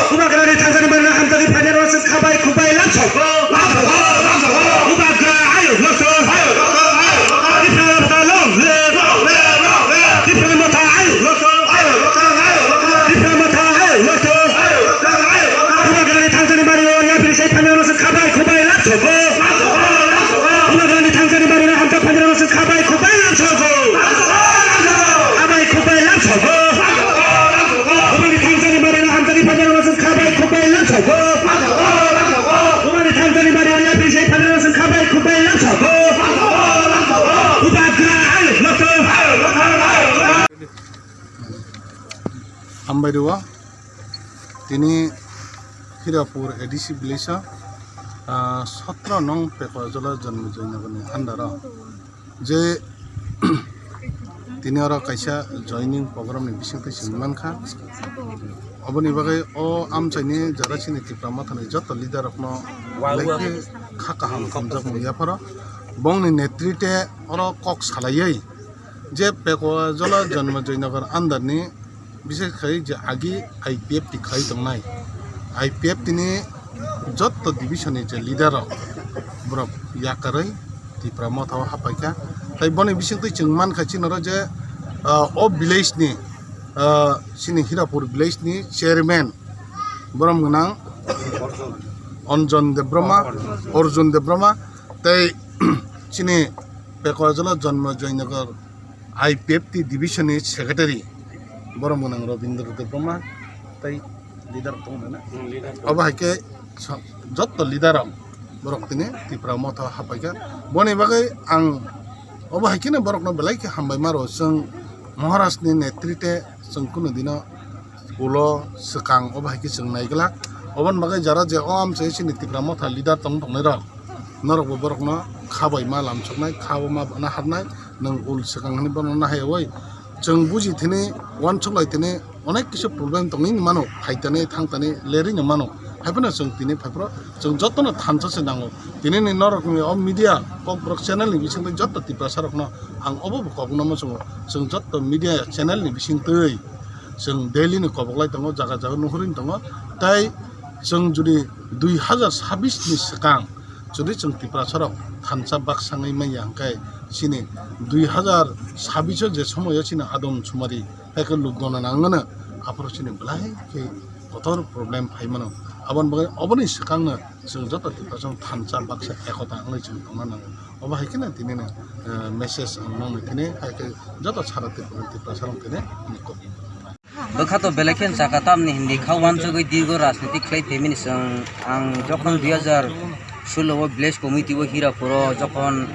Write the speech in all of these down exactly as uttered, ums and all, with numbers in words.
Bubagrani thangjani barina hamjagwi phainairok chwng khabai khubai lamsok. Bubagra ayuk loso. Tipra motha long live. Tipra motha ayuk loso. Tipra motha ayuk loso. Bubagrani thangjani barina yapri sai phainairok chwng khabai khubai lamsok. Bubagrani thangjani barina hamjak phainairok chwng khabai khubai lamsok. Khabai khubai lamsok. Bumani thangjani barina hamjagwi phainairok chwng khabai khubai lamsok. Bumani thangjani barina yapri sai phainairok chwng khabai khubai lamsok. Bubagra ayuk loso. Hambai rwo. Tini Hirapur A D C village o, ah, sotro nong Pekojola Janmajoi Nagarni under o je tini oro kaisa joining program ni bisingtwi chwng mankha. Oboni bagwi o amchaini jara chini Tipra Mothani joto leader rokno belai khe kha kaham hamjakmung yapharo. Bongni netrite oro kok salaiwi je Pekojola Janmajoi Nagar under ni, bises khai je agi I P F T khai tongnai, I P F T ni jotto division ni je leader rok, borok yakarwi Tipra Motha o hapaikha. Tai boni bisingtwi chwng mankha chini oro je, ah, o village ni, ah, chini Hirapur village ni chairman borom gwnang Anjan Debbarma, Arjun Debbarma, tei chini Pekojola Janmajoi Nagar I P F T division ni secretary borom gwnang Robindra Debbarma tei leader tong na. Hmm, leader. Obo hai khe sa-, jotto leader rok borok tini Tipra Motha hapaikha. Boni bagwi ang obo hai kheno borokno belai khe hambai maro, chwng Maharaj ni netrite chwng kunu dino ulo swkang obo hai khe chwng naiglak. Oboni bagwi jara je o amchai chini Tipra Motha leader tong tongnai rok, norokbo borokno khabai ma lamsoknai, khabo ma bana harnai, nwng ul swkang hwnwi bono nahai oi. Chwng buji thini, uansuk lai thini, onek kisa problem tongwi mano, phaitani, thangtani, lerwi no mano. Haiphano chwng tini phaiphro, chwng jotono thansa se nango. Tini ni norokni o media, kokborok channel ni bisingtwi joto Tiprasa rokno ang obo bo kokno muchungo. Chwng joto media channel ni bisingtwi chwng daily ni kobok lai tongo, jaga jaga nuhuri tongo. Tai chwng jodi dui hazar sabis ni swkang jodi chwng Tiprasa rok thansa baksa wngwi manya hwnkhe chini dui hazar sabis o je somoyo chini adom sumari hai khe luk gona nangmano, aphuru chini belai khe kotor problem phai mano. Aboni bagwi oboni swkangno chwng joto Tiprasa rok thansa baksa ekota wngwi chwng tongna nango. Obo hai kheno tini no, eh, message ang nangni tini hai khe joto sara Tripura, Tiprasa rok tini ni kopi. Bwkha to belai khe chaka tamni hindi kha uansugwi dirgo rajniti khlai phaimani chwng. Ang jokhon dui hazar solo o village committee o Hirapur o jokhon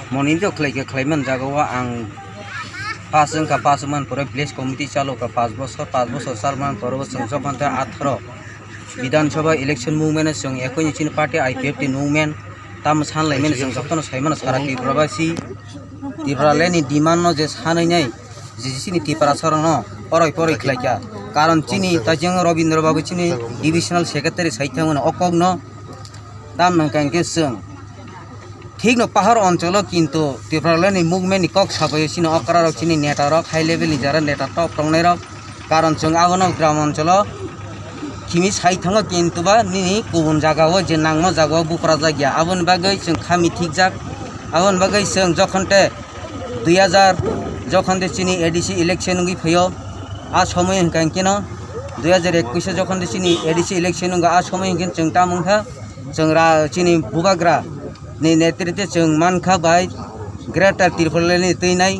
monito khlai khe khlai man jaga o ang pass wngkha, pass wngman pore village committee chalo kha paanch bosor, paanch bosor chal man pore o chwng jokhon tei atharo Bidhan Sabha election movement o chwng ekoi chini party I P F T movement tamo san laimani chwng jotono saimano sara Tripura basi Tipraland ni demand no je sanwi nai je chini Tiprasa rok no poroi poroi khlai kha. Karon chini tajeng Robindra Babu chini divisional secretary sai thangmani o kok no tam nang kang khe chwng thik no pahar oncholo kintu Tipraland ni movement ni kok sabai chini okra rok chini neta rok high level ni jara neta top tongnai rok. Karon chwng abono gram oncholo khimi sai thango, kintu ba nini kubun jagao je nangma jagao buprajak ya. Aboni bagwi chwng khami thikjak. Aboni bagwi chwng jokhon te dui hazar jokhon te chini A D C election wngwi phaio, a somoy hwnkha hinkhe no dui hazar ekwis o jokhon te chini A D C election wngkha, a somoy hinkhe chwng tamo wngkha, chwng ra-, chini bubagra ni netrite chwng mankha bai Greater Tipraland ni twi nai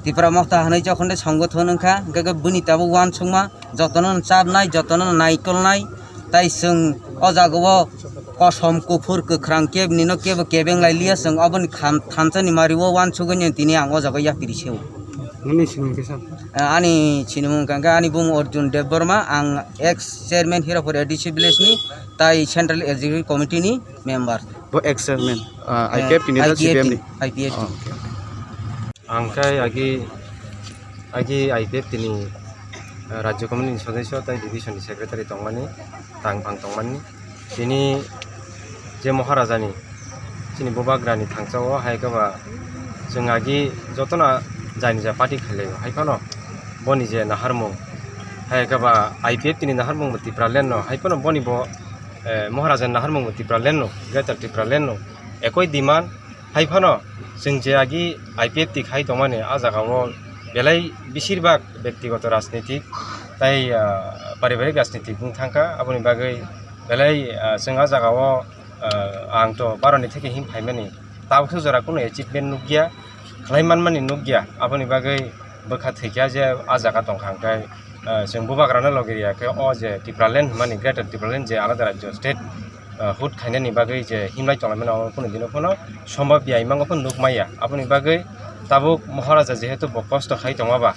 Tipra Motha hwnwi jokhon te songothon wngkha, hwnkhe khe bini tabuk uansukma jotono no chapnai, jotono no naikolnai, tai chwng o jagao kosom, kuphur, kwkhrang kebni no kebo kebeng lai liya, chwng oboni kham-, thansa ni mari o uansugwi tini ang o jagao yapri se o. Nini sinimung kisa? Eh, ani sinimung hwnkha khe ani bumung Arjun Debbarma, ang ex chairman Hirapur A D C village ni, tai Central Executive Committee ni member. Bo ex chairman, ah, Eh, I P F T ni na I P F T, C P M ni? I P F T. Oh, okay, okay. Ang khe agi, agi I P F T ni, eh, Rajya Committee ni sodosyo tei division ni secretary tongmani, tangphang tongmani. Tini je Maharaja ni, chini bubagra ni thangsa o hai khe ba chwng agi jotono jani ja party khlai o, hai phano boni je naharmung, Hai khe ba I P F T ni naharmung bo Tipraland no, hai phano boni bo, eh, Maharaja ni naharmung bo Tipraland no, Greater Tipraland no, ekoi demand. Hai phano chwng je agi I P F T khai tongmani, ah jaga o belai besir bak byaktigoto rajnitik tai, ah, paribarik rajnitik wng thangkha. Aboni bagwi belai, ah, chwng ah jaga o, ah, ang to baroni theke him phaimani, tabukhe jora kunu achievement nukya, khlai manmani nukya. Aboni bagwi bwkha thwikya je ah jaga tongkha, hwnkhe, ah, chwng bubagrano logi riya khe o je Tipraland hwnmani, Greater Tipraland je alada rajyo state, ah, hood khainani bagwi je himlai tonglaimani, omo kunu dino phano sombab ya, imango phano nuk maya. Aboni bagwi tabuk Maharaja jehetu bo kosto khai tongma ba,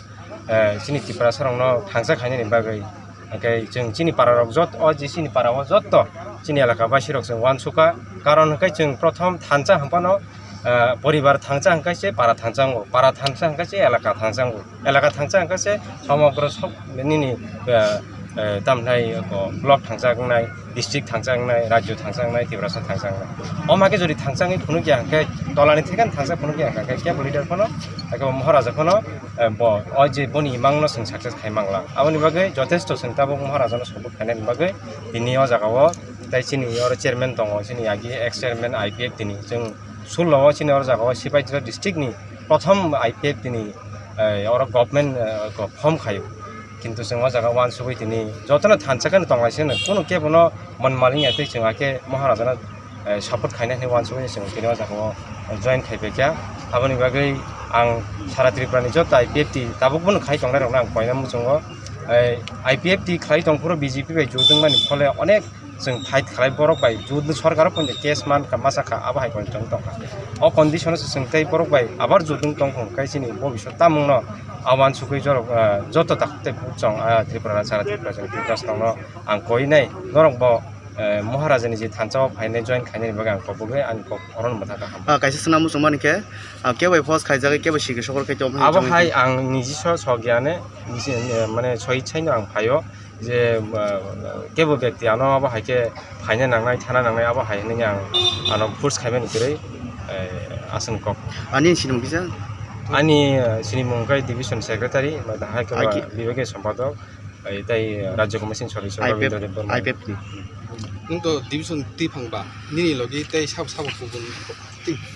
eh, chini Tiprasa rokno thangsa khainani bagwi, hwnkhe chwng chini para rok jot-, o je chini para o jotto chini elaka basi rok chwng uansukha. Karon hwnkhe chwng prothom thansa hwnphano, eh, poribar thansa hwnkhe se para thansa wngo, para thansa hwnkhe se elaka thansa wngo. Elaka thangsa hwnkhe se somogro sok nini, eh, eh, tamhnai, oh, block thangsa wngnai, district thangsa wngnai, rajyo thangsa wngnai, Tiprasa thangsa wngnai. Omo khe jodi thangsa wngwi phunukya hwnkhe, tolani thekeno thangsa phunukya hwnkhe, kebo leader phano, ekebo Maharaja phano, eh, bo, o je boni imangno chwng success khai mangla. Aboni bagwi jotesto chwng tabuk Maharajano support khainani bagwi tini o jaga o, tai chini oro chairman tongo, chini agi ex chairman I P F T ni, chwng sullo o chini oro jaga o Sipaijala district ni prothom I P F T ni, eh, oro government, eh, form khaio. Kintu chwng o jaga uansugwi tini jotono thansa kheno tonglaisino, kunu kebono manmali ya tei chwng hakhe Maharajano, eh, support khaina hinwi uansugwi chwng tini o jaga o join khai paikha. Aboni bagwi ang sara Tripura ni joto I P F T tabuk bono khai tongnai rokno ang koina muchungo. Eh, I P F T khlai tongphuru B J P bai jotwng mani phole onek chwng fight khlai borok bai, jut ni sorkar o poito case man kha, masa kha, abo hai poito chwng tong kha. O condition o se chwng tei borok bai abar jut wng tong kha, hwnkhe chini bobiswt tamung no a uansugwi jorok, ah, joto takhuk tei bukhuk chwng, ah, Tripura, sara Tripura chwng Tiprasa rok no ang koi nai, norok bo, eh, Maharaja ni je thansa o phainai join khainani bagwi ang kok bugwi ani kok oro no mwthang kha, hambai. Ah, kaisa swnam muchung mani khe, ah, kebo bai force khaijagwi kebo sikhe sokor khai tongma abo hai ang niji so sogya ne, niji, eh, mane soi sai no ang phaio. Je, ah, kebo byakti ano abo hai khe phaina nangnai, thana nangnai, abo hai hwnwi ang ano force khaimani kwrwi, eh, aswk kok. Ani sinimung kisa? Ani, ah, sinimung khe division secretary, omo hai khe Aki- bibagya sompadok, eh, tei Rajya Commission Sodosyo I P F, Rabindra Debbarma. I P F ni. Nwng to division twi phang ba, nini logi tei sabo sabo kubun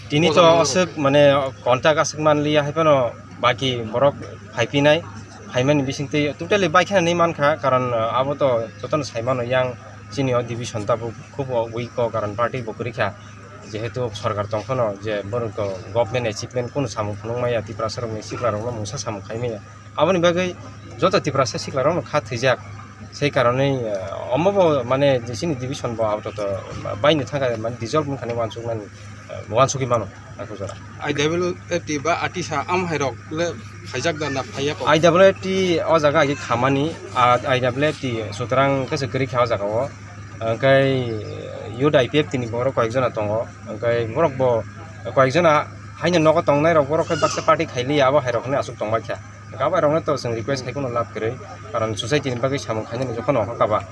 Tini to aswk mane contact aswk manliya, hai phano baki borok phaiphinai, phaimani bisingtwi totally baikhe hinwi mankha, karon, ah, abo to jotono saimano yang chini o division tabuk khub o weak o, karon party bo kwrwi kha, jehetu sorkar tong phano je borok to government achievement kunu samung phunuk maya, Tiprasa rokni sikla rokno mungsa samung khai maya. Aboni bagwi joto Tiprasa siklarokno kha thwijak. Sei karonwi, eh, omo bo mane je chini division bo apatot baino thangkha, mane dissolve wngkha hinwi uansuknani, eh, uansugwi mano, ako jora. I W F T ba atisa am hai rok le phaijak da na phaiya kok? I W F T o jaga agi khamani, ah, I W F T sutrang khe se kwrwi kha o jaga o. Hwnkhe youth I P F T ni borok koyek jona tongo. Hwnkhe borok bo koyek jona haino nogo tongnai rok borok khe baksa party khailiya, abo hai rok hinwi aswk tongbaikha. Hwnkhe abo hai rokno to chwng request khai kheno lab kwrwi, karon society ni bagwi samung khainani jokhon no hokaba,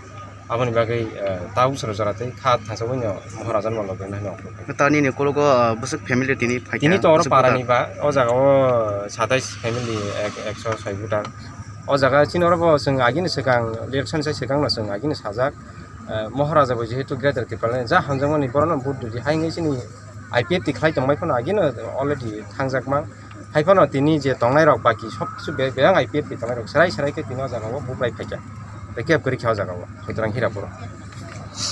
aboni bagwi, eh, ta bwswro jora tei kha thangsagwino Maharaja no logi nai no. Ta nini kologo, ah, bwswk family tini phaikha, tini to oro bwswk parani ba, o jaga o satais family ek, ekso soi voter. O jaga chini oro bo chwng agini swkang election sai swkang no chwng agini sajak, eh, Maharaja bo jehetu Greater Tipraland ja hamjakmani borokno vote rwdi hai wngwi chini I P F T khlai tongbai phano agino already thangjakma. Hai phano tini je tongnai rok baki sob kisu be-, bebak I P F T tongnai rok serai serai khe tini o jaga o bubai phaikha. Tei kebo kwrwi kha o jaga o Soitrang Hirapur.